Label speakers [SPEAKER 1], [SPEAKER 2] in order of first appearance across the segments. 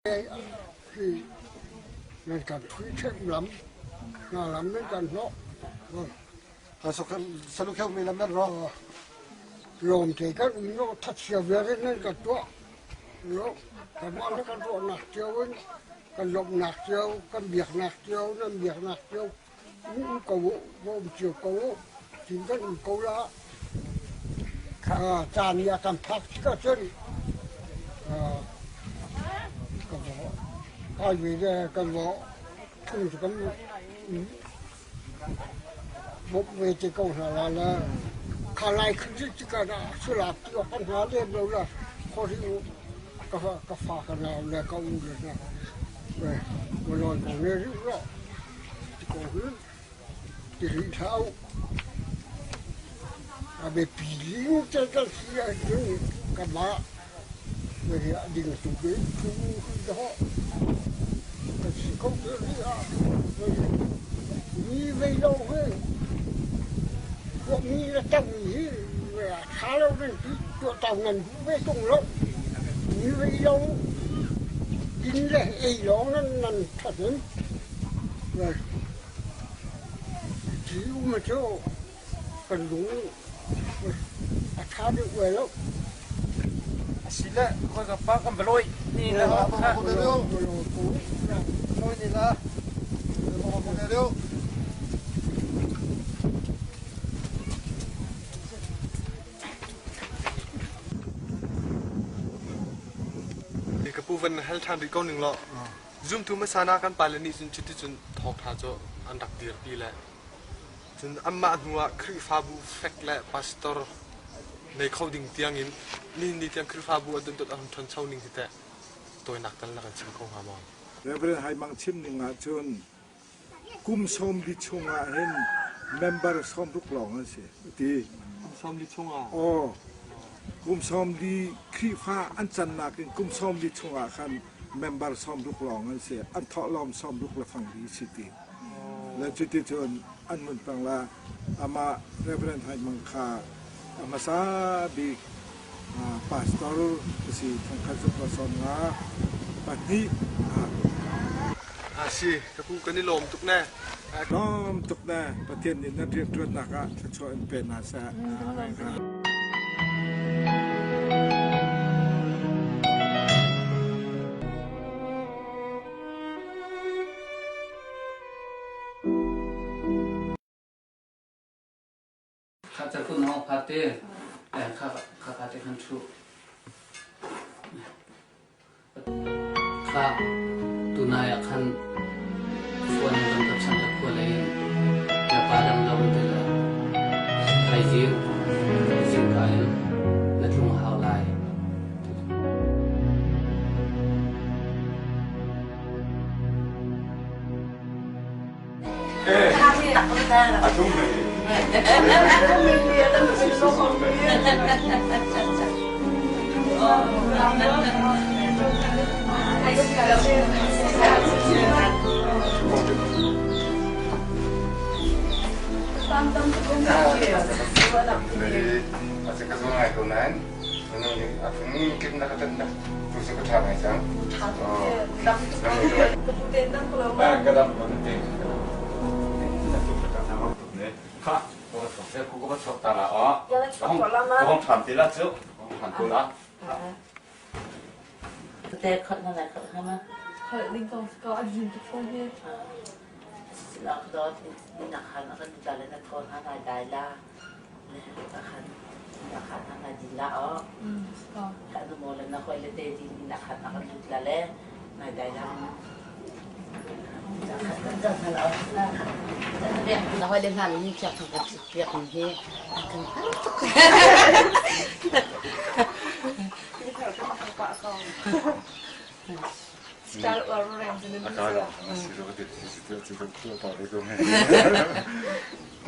[SPEAKER 1] Hi nan kan thui ṭhek lam hna lam nan kan hnawh.
[SPEAKER 2] Salukheu mi lam nan rawk.
[SPEAKER 1] Lawm te kan um lo thatsia vialte nan kan tuah. Lo kanmah le kan ruahnak cio in kan lawmhnak cio kan biaknak cio nan biaknak cio um ko u um cio ko u tin kan um ko la. Caan nih a kan phak tikah cun ka va kai ve le kan va phung cu kan bawmh ve te ko hna la le kha lai khan cu tikah dah sulak ti awk kan hna lem lo la khori u ka ka fa ka nau le ka u le hna wa lawi ko ne rih rawh ti ko hi ti rih hlah u. A biapi ling te kan si ahcun kanmah a ding tuk i thu dawh kan si kho te rih ah mi vei lo hi tuahmi le tammi hi a ṭha lo nan ti tuahto nan duh ve ṭung lo. Mi vei lo din le ei lawng nan nan ṭhat in Ti um cu kan lung a ṭha deuh ve lo.
[SPEAKER 3] Asile khoi pa kan baloi ni la kha.
[SPEAKER 2] Loi ni la.
[SPEAKER 4] Ka pu van hal ṭhan rih ko ning law. Zumtu hmasa hna kan pale nih cun cuticun thawngṭha cu an rak dirpi le cun anmah hnuah Khrihfabu fek le pastor nei kho ding tiangin nihin ni tiang Khrihfabu a dotdot a hun ṭhancho ning hi teh tawinak tal na kan chim kho hnga maw?
[SPEAKER 5] Reverend Hai Mang chim ning ahcun kum 40 chungah hin member 60 lawng an si a ti.
[SPEAKER 4] Kum 40 chungah?
[SPEAKER 5] Aw. Kum 40 Khrihfa an cannak in kum 40 chungah khan member 60 lawng an si. An thawhlawm 60 le fangli si ti. Le cuti cun an mun peng la amah Reverend Hai Mang kha a hmasa bik Pastor a si thongkhat zuk 52 ah.
[SPEAKER 4] A si, ka pu kan i lawm tuk ne.
[SPEAKER 5] Lawm tuk ne. Pathian nih nan rianṭuannak ah thluachuah in pe hna seh.
[SPEAKER 6] Kha cakun hong phat te kha kha kha te khan ṭhu. Kha tunai ah khan phone in kan ka chanh le khua lei in na pa dam lo te le thaizing zingka in na tlung a hau lai.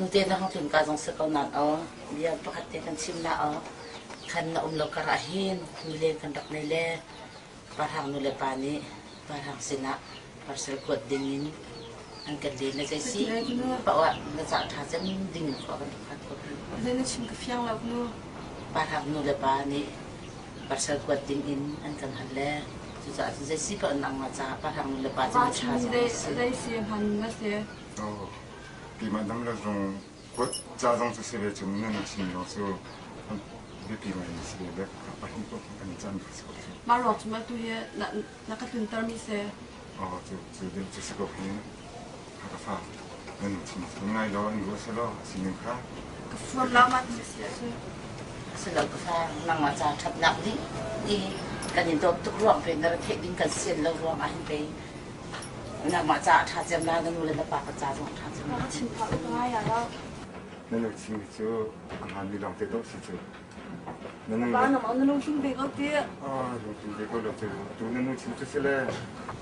[SPEAKER 7] Nute na hong tlun ka zong si ko nan aw bia pakhat te kan chim la aw khan na um lo kar ah hin milen kan rak nei le parhang nu le pa nih parhang sinah parcel kuat ding in an kan len le zei si paoh ah na cah ṭha cem ding in khua kan rak phan ko.
[SPEAKER 8] Zei na chim ka fiang lo nu.
[SPEAKER 7] Parhang nu le pa nih parcel kuat ding in an kan hal le. Cucaah cun zei si paoh nangmah caah pahrang nu le pa cu mi ṭha zong na si.
[SPEAKER 2] Zei si hman na si.
[SPEAKER 8] Oh, keimah dam lo zong ca zong cu si ve cu nan chim lo cu biapi ngai mi si ve le pahnih ko kan i caan si ko cu.
[SPEAKER 2] Mah ruak cu ma tu hi na ka tlunter mi si.
[SPEAKER 8] Oh, cu cu cu si ko hi ka fa nan chim ngai lo an ruah selaw a sining kha.
[SPEAKER 2] Ka fuan lo ma ti si ahcun.
[SPEAKER 7] Asilo ka fa nangmah ca ṭhatnak ding i kan in dawt tuk ruang pe na ra theih ding kan sian lo ruang ah hin pei nangmah ca a ṭha cem la na nu le na pa ka ca zong a ṭha cem la.
[SPEAKER 2] Ka chim phah ka ngai ah lo.
[SPEAKER 8] Na nu chim cu a hmaan mi lawng te dawh si cu.
[SPEAKER 2] Pa na na lungthin ve ko ti.
[SPEAKER 8] Ah lungthin ve ko lo cu tu na nu chim cu si le.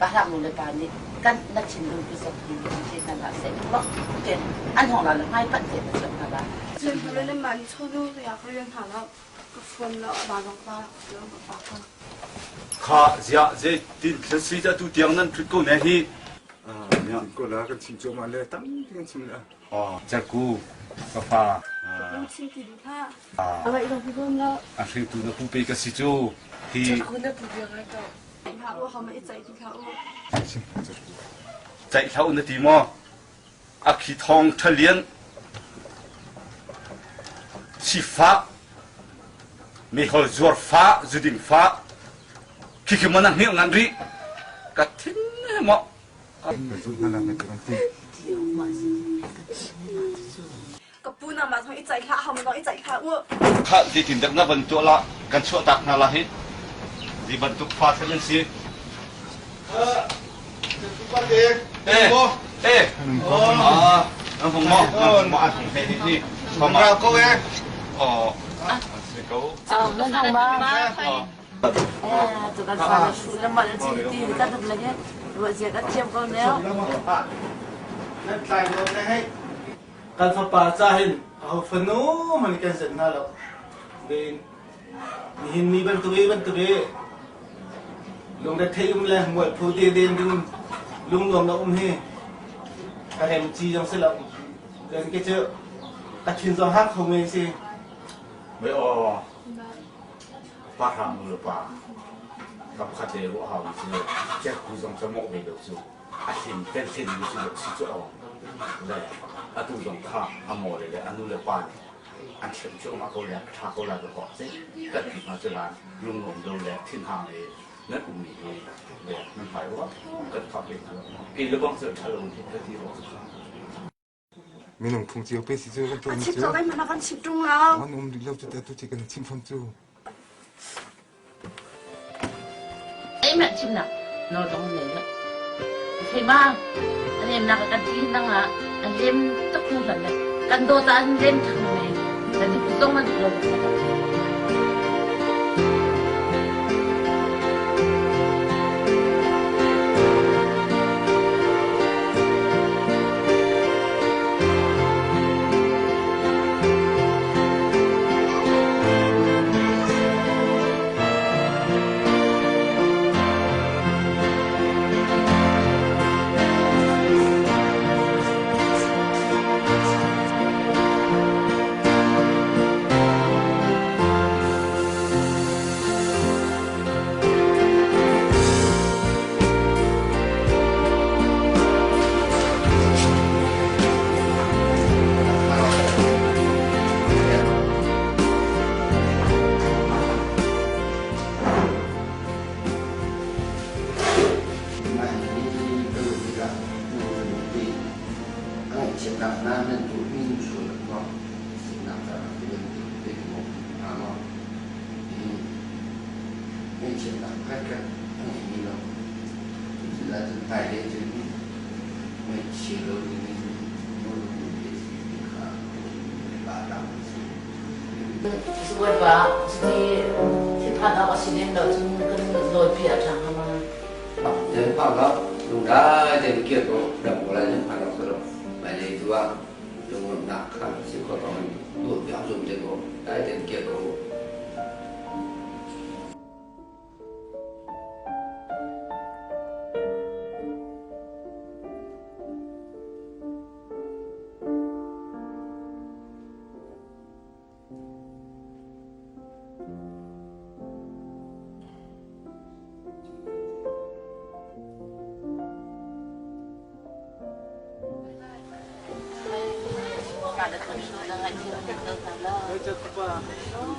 [SPEAKER 7] Pahrang nu le pa nih kan na thinlung tu zong hi te hna hlah seh bak te an hong la le hmai panh te na chuak hna la.
[SPEAKER 2] Cun hnu le mah ni chonu ya ka rian hna lo ka phone lo a ba zong pa lo ka pa ka.
[SPEAKER 9] Kha ziah zei tin thil si tu tiang nan thut ko ne hi.
[SPEAKER 8] Ah ko la kan chim cuahmah le tampi kan chim le.
[SPEAKER 9] Cerku ka fa.
[SPEAKER 2] Lungthin ti duh hlah. A ngaih lo bom lo.
[SPEAKER 9] A hringtu na pu pe ka si cu. Hi.
[SPEAKER 2] Cerku na pu bia ngai ko. Hlah u, hama i caih ti hlah u.
[SPEAKER 9] Caih hlah u na ti maw? A khi thong ṭhalian sifah mehol zuar fa zuding fa khikhi man a hngilh ngan rih ka thin maw
[SPEAKER 2] Ka pu na mah zong i caih hlah, hama zong i caih hlah u.
[SPEAKER 9] Kha zeitin dak na van tuah la kan chuah tak hna la hi zi bantuk fa thlen an si. Eh, eh, ah, ang hong mo, ang mo, ang hong he ni.
[SPEAKER 4] Ra ko eh.
[SPEAKER 9] Oh, si ko.
[SPEAKER 7] Ah, nan hong ma. Tu kan fa le hru le mal chi ti kan le he ruah zia kan thiam ko neo.
[SPEAKER 3] Nan tlai lo ne hei. Kan fapa ca hin aho fanu man kan zet hna lo. Den nihin ni bantuk i bantuk i lungre thei um le mual phu te den ding lungnuam lo um hi ka rem chi zong si lo. Kan ke cu ka thin zong hak kho men si.
[SPEAKER 10] Mei aw Pa hrang nu le pa ka pakhat le ruah hau cu cerku zong cu mawh ve lo cu a hlim kan hlim mi cu si cu aw le atu zong kha a maw le le a nu le pa nih an hrem cuahmah ko le a ṭha ko lai ka si kan ti hna cu lan lungnuam lo le thinhang le nan ummi hi le nan hmai rua kan fak ve hna lo kei le bang cu ṭha lo hi ka ti rua cu kha
[SPEAKER 8] Minung phung cio pe si cu kan tuahmi
[SPEAKER 2] cu. A chim kan chim ṭung lo.
[SPEAKER 8] An um rih lo cu te tu ci kan chim fam cu.
[SPEAKER 7] Ei mah chimnak nawl zong nei lo. Thei ma an emnak kan thi nang ah an lem tuk hnu hlan le kan dawt ah an lem thang me kan zong an duh lo
[SPEAKER 11] Ngaihchiatnak hna nan duhmi sual maw sinak caah ti maw hnga maw ngaihchiatnak pakhatkhat a ngeimi lo cuticun hmailei cun ngaihchia lo dingin ti kha a si.
[SPEAKER 7] Bawipa cuti thinphan awk a si lem lo cun kan lawipi a ṭha hnga ma?
[SPEAKER 11] Nan phak lo lungdai tein kir ko ram ko lai nan phak lo hmailei tu ah lungnuamhnak kha si khawh bang in tuah piak zum te ko dai tein kir ko.
[SPEAKER 3] Cakpa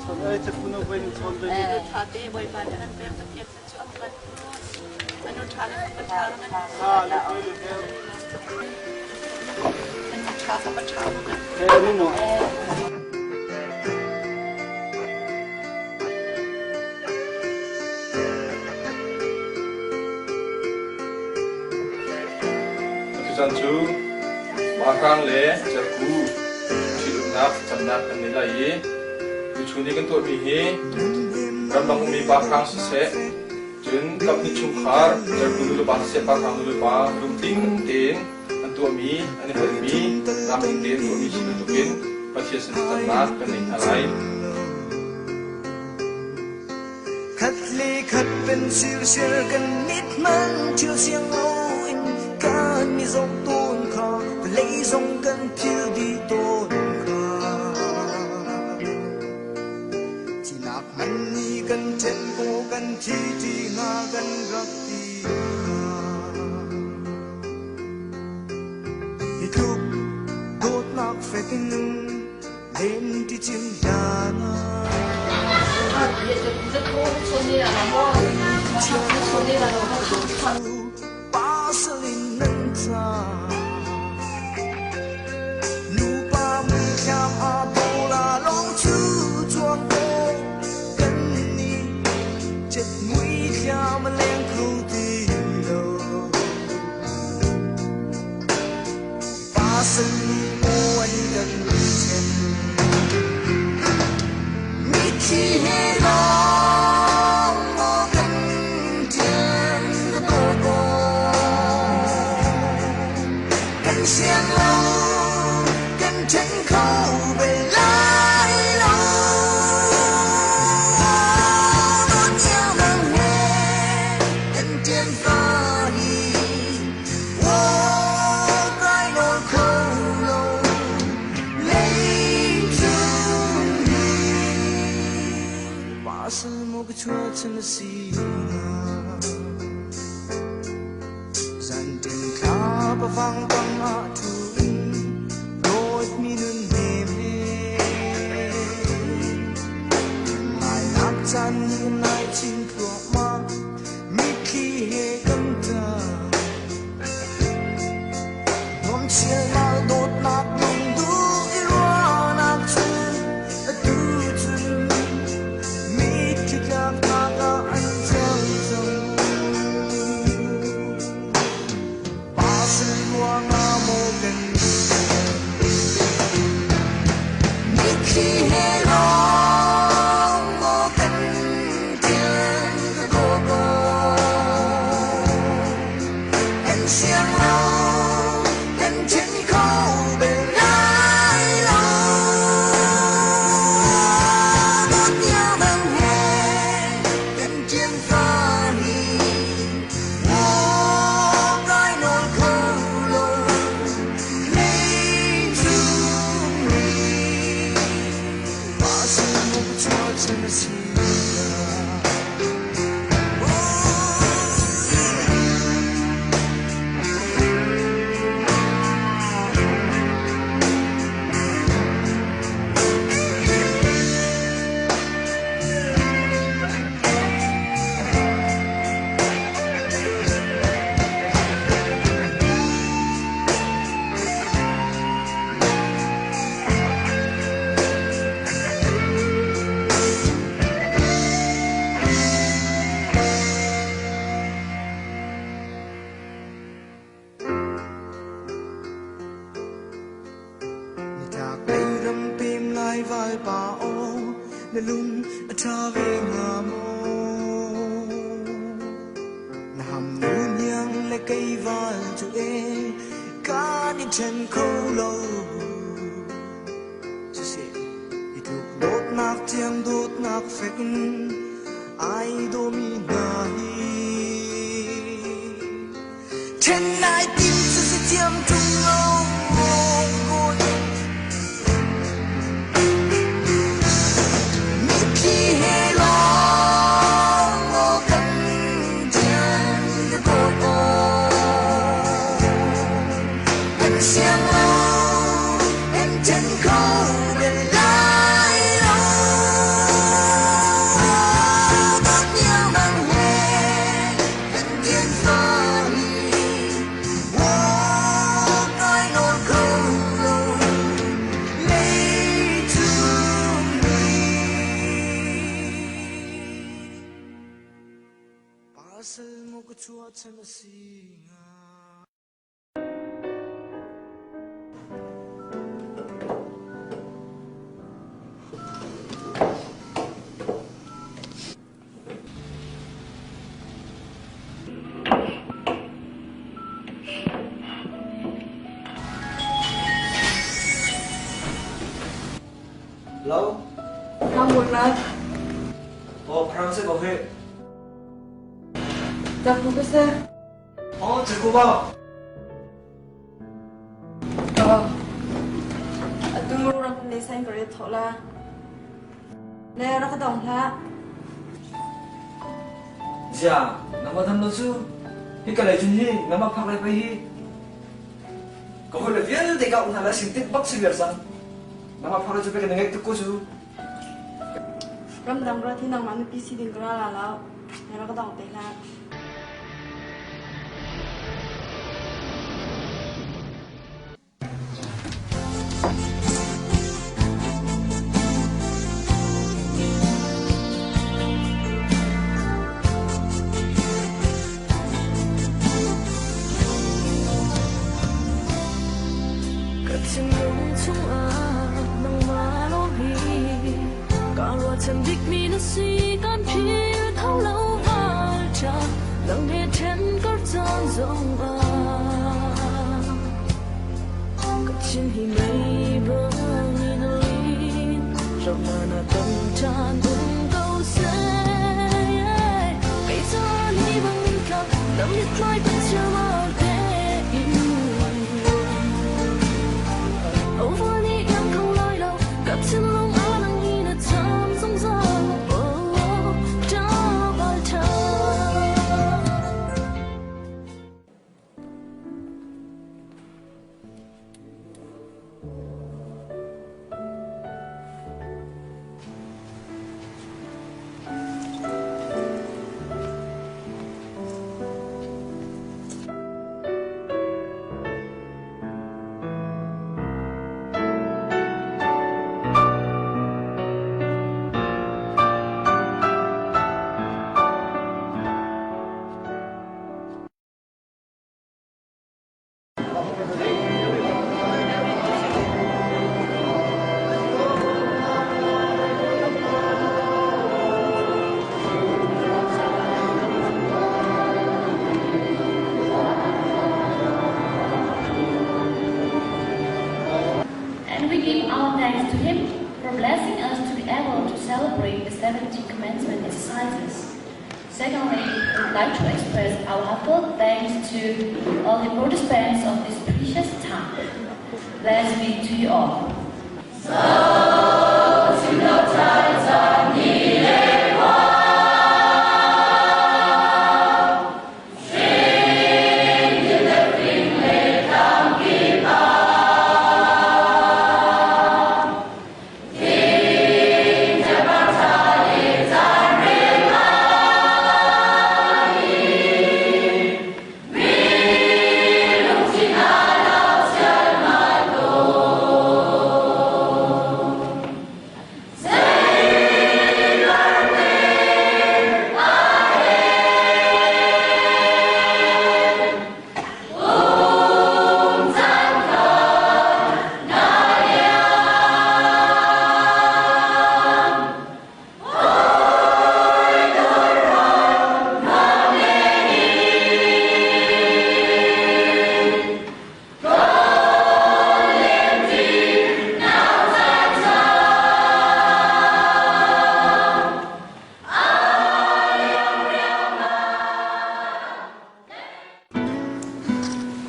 [SPEAKER 3] chon ai cakpu no voi ni chon ve.
[SPEAKER 2] Tha te Bawipa nih an pek Pathian cu an kan anu tha le ka tha kan
[SPEAKER 3] Ha le le le.
[SPEAKER 2] Anu tha ka tha kan.
[SPEAKER 3] Eh ni mo.
[SPEAKER 12] Atutan cu Vahrang le Cerku ṭhitumnak thlacamnak kan nei lai i tuchun i kan tuahmi hi ramdang ummi vahrang siseh, cun kaphnih chungkhar Cerku nulepa siseh, vahrang nulepa lungtling tein an tuahmi, an i hngalhmi, tlamtling tein tuahmi si bantukin Pathian sin thlacamnak kan nei hna lai.
[SPEAKER 13] Khat le khat pencil sir kan mit man thil siang loin kan mi zong tawn kha vawlei zong kan thil dih tawn kha Thinak man nih kan ṭhen ko kan thi ṭi hnga kan rak ti kha Hi tluk dawtnak fek in len ti cim hlan ah Pasal in nan tla Nupa muithlam aa bola lawng cu cuang ko kan ni cet muithlam a leng kho ti lo Pasal nih maw an kan ṭhen Mithi he lawng maw kan ṭian na dawt aw Kan siang lo kan ṭhen kho bel lai lo Dawt iang he kan ṭian fa hi Zanṭin thla pavang tang ah ṭhu in dawtmi nun hnem he Lainak caan nih nai chin thluahmah mitthli he kan ṭah Nuamchialnak dawtnak lungduh i ruahnak cu atu cun mitthli tlaknak ah an cang cang. Pasal ruangah maw kan mitthli he lawng maw kan ṭian ka dawt Kan siang lo, kan ṭhen kho bel lai lo. Dawt iang he kan ṭian fa hi, kai nawl kho lo, leicung ri. Mah sinmuk chuahchan a si Nitlak lei ram pem lai valpa aw na lung a ṭha ve hnga maw? Na ham nu hniang le kei val cu e kan i ṭhen kho lo. Siseh, hi tluk dawtnak tiang dawtnak fek in ai dawmi hna hi ṭhen nai tim cu si thiam ṭung lo Mitthli he lawng maw kan ṭian na dawt aw Kan siang lo, kan ṭhen kho bel lai lo. chuahchan a si hnga?
[SPEAKER 14] Hello?
[SPEAKER 2] Rambulat.
[SPEAKER 14] Oh, parang sa kohe.
[SPEAKER 2] Takbo ka sa.
[SPEAKER 14] Oh, Jacob ba?
[SPEAKER 2] Oh. Atu rak le sain ka re tho la. Le rak ka dong hlah.
[SPEAKER 14] Zia, nangmah dam lo cu. Hi ka lei cun hi nangmah phak lai pei hi. Ka hawi le vialte ka um hna la sin tit bak si viar cang. Nangmah phak lai cu pei ka na ngeih tuk ko cu.
[SPEAKER 2] Ramdang rat hi nangmah nupi si ding ka ra la lo. Na rak ka dong te hlah.
[SPEAKER 15] Ka thinlung chungah nangmah lawng hi Ka ruahchan bikmi na si kan phil kho lo val Nang he ṭhen kar caan zongah Ka thin hi mei bangin a lin Ram na tam caan um ko seh Kei caan hi bangin tla na mithmai ka chiamar tein Over ni yang kho lai lo ka thinlung a nang hi na cham zungzal Oh, double time.
[SPEAKER 16] And we give our thanks to him for blessing us to be able to celebrate the 17th commencement exercises. Secondly, we would like to express our heartfelt thanks to all the participants of this precious time. Blessed be to you all.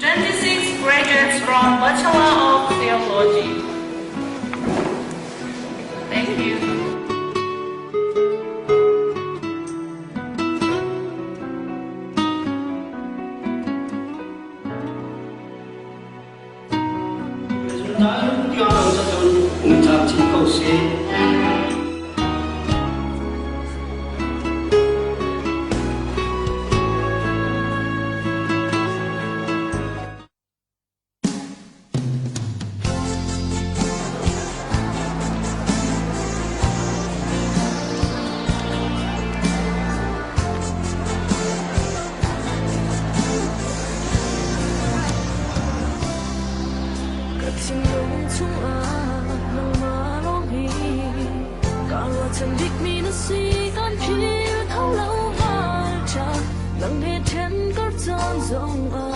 [SPEAKER 17] 26 graduates from Bachelor of Theology. Thank you.
[SPEAKER 6] Um chin ko seh.
[SPEAKER 15] chungah nangmah lawng hi Ka ruahchan bikmi na si kan philh kho lo hngalṭha Nang he ṭhen kar caan zongah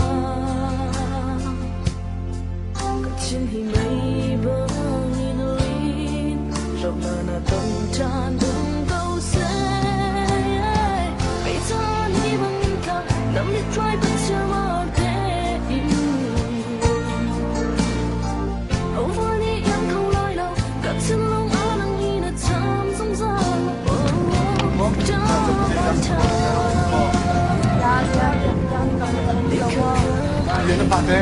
[SPEAKER 15] Ka thin hi mei bangin a lin Hlauhnak na ton caan um ko seh Kei caan hi bangin tla na mithmai pathian mar tein
[SPEAKER 4] Lian na pate.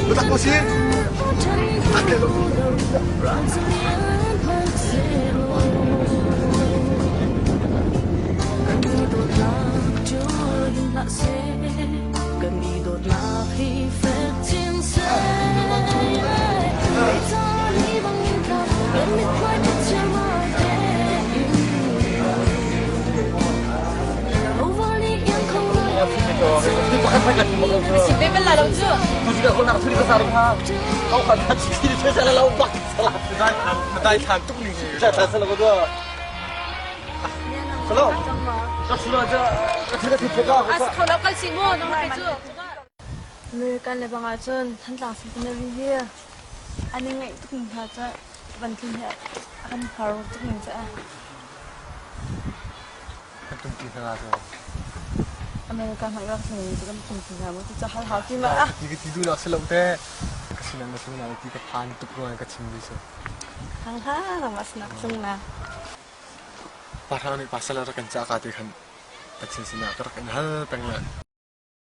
[SPEAKER 4] Bitak ko si. Ate lo. Dai thlan tuk ning hi.
[SPEAKER 2] American le bang ahcun Thantlang Centenary hi an i ngaih tuk ning hna cu van tlun hi a kan har tuk ning cu.
[SPEAKER 4] Kan tum ti hna cu.
[SPEAKER 2] America hmanh rak tlung cu kan tum ti hna mu cu hal hau ti ma.
[SPEAKER 4] Ti ka ti duh nak si lo te. Ka sinah na tlung na ti ka phan tuk ruang ka chim mi si.
[SPEAKER 2] Hang ha nama sinak tlung na.
[SPEAKER 4] Pahrang nih pasal a rak kan cah ka ti khan Pathian sinah ka rak in hal peng le.